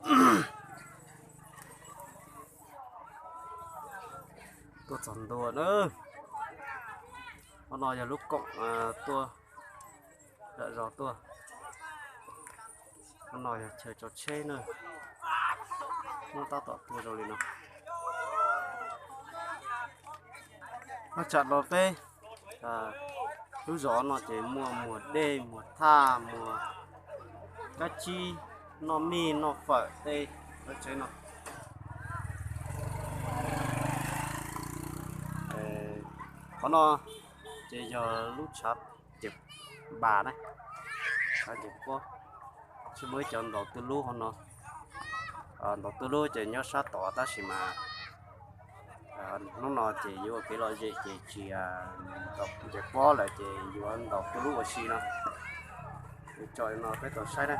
Tuaj txog ntua na. Qhov no yog lub koom tuaj zom zos tuaj. Qhov no yog chaw tso tsheb na. Muab tab tom tuaj zoo li no. Nyob tsam no peb lub zos no ces muaj muag dej, muag thaj, muag kab tsib, noj mij noj fawm tej lawv tsev no. Qhov no ces yog lub tshav ces npas na, tshav ces pob. Tsis muaj ib cov ntaus twj lub hauv no. Ntaus twj lub ces nyob sab tod tab sis mas hnub no ces yuav ua kev lom zem ces tsis ntaus ces pob lawm ces yuav ntaus twj lub ua si no. Tso no peb tau saib na.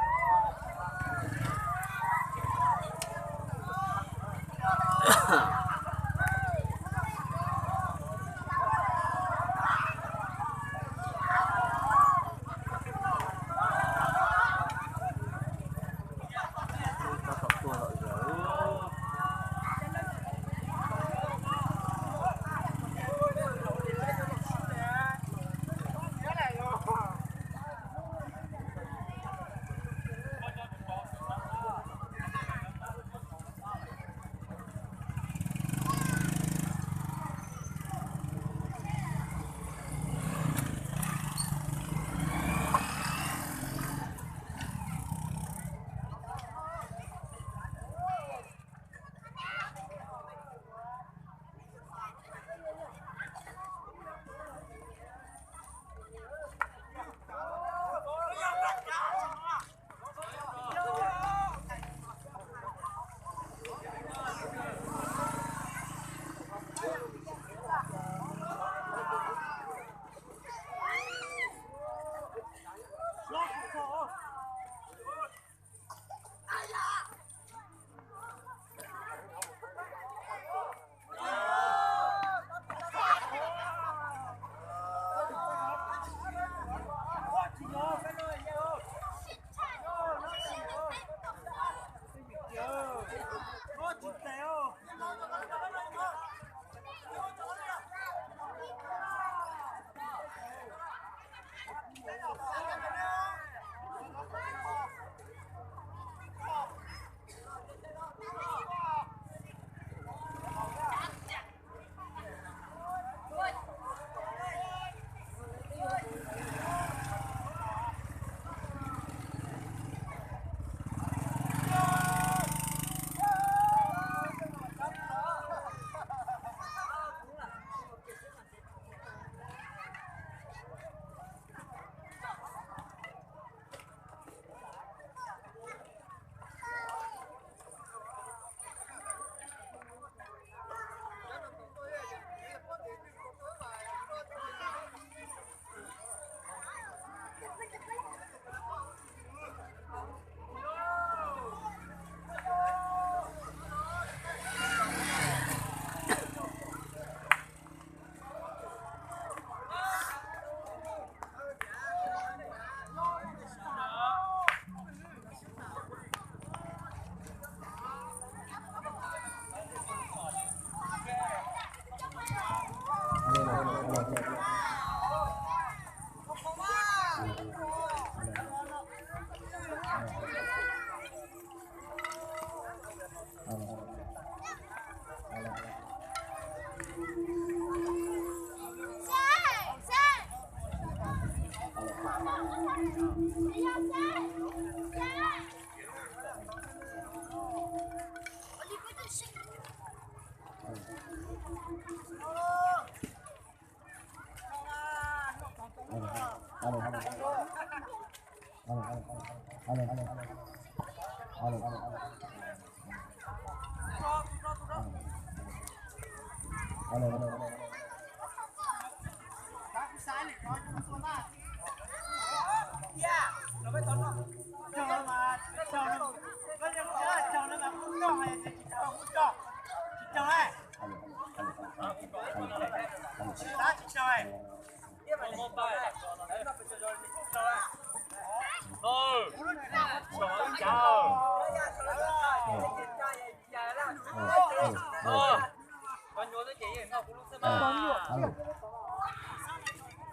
Alo.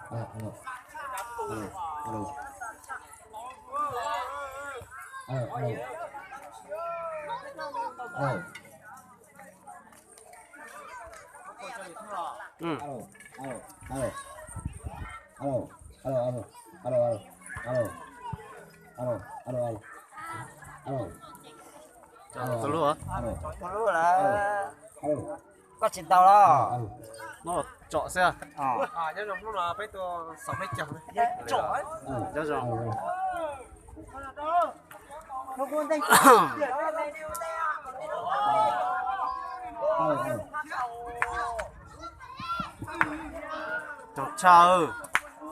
Alo, alo. Alo, alo. Alo, alo. Alo. Alo, alo, alo. Alo, alo, alo. Alo, alo, alo. Alo. Alo, tus lub, alo. Tus lub lawm. Alo. Koj tsis tau los? Alo. No tsom xwb. Nyob zoo, hnub no peb tuaj xaus peb caug. Nyob zoo. Alo, alo. Tsaug tshaj.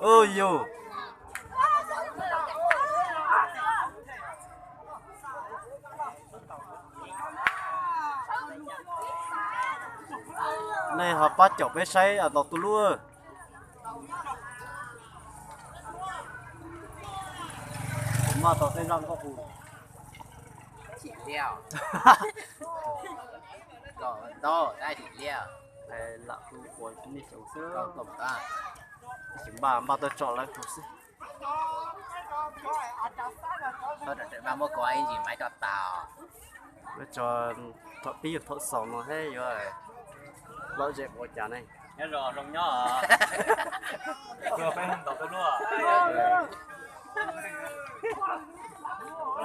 Ub yus. Nej ho pab caum peb saib tau tus lub. Kuv maj tau tej zaj nkauj hu. Chim liaj. Kom ntau, tab chim liaj. Lam hu ua nej xyov xwb. Tab sis npaj npaj tau tsom lawv hu xwb. Tso, thaum pib thaum xaus no thiab yuav lom zem ua cas ne. Nyob zoo, zoo nyob.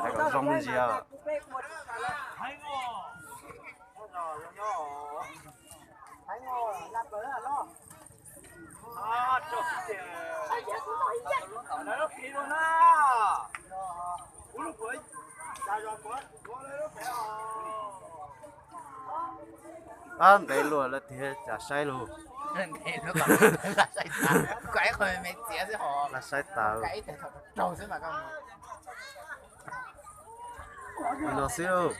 Hais kom zoo me ntsis. Ab, ntev luaj lawm tiag, cas saib lug. Saib tas. Li no xwb.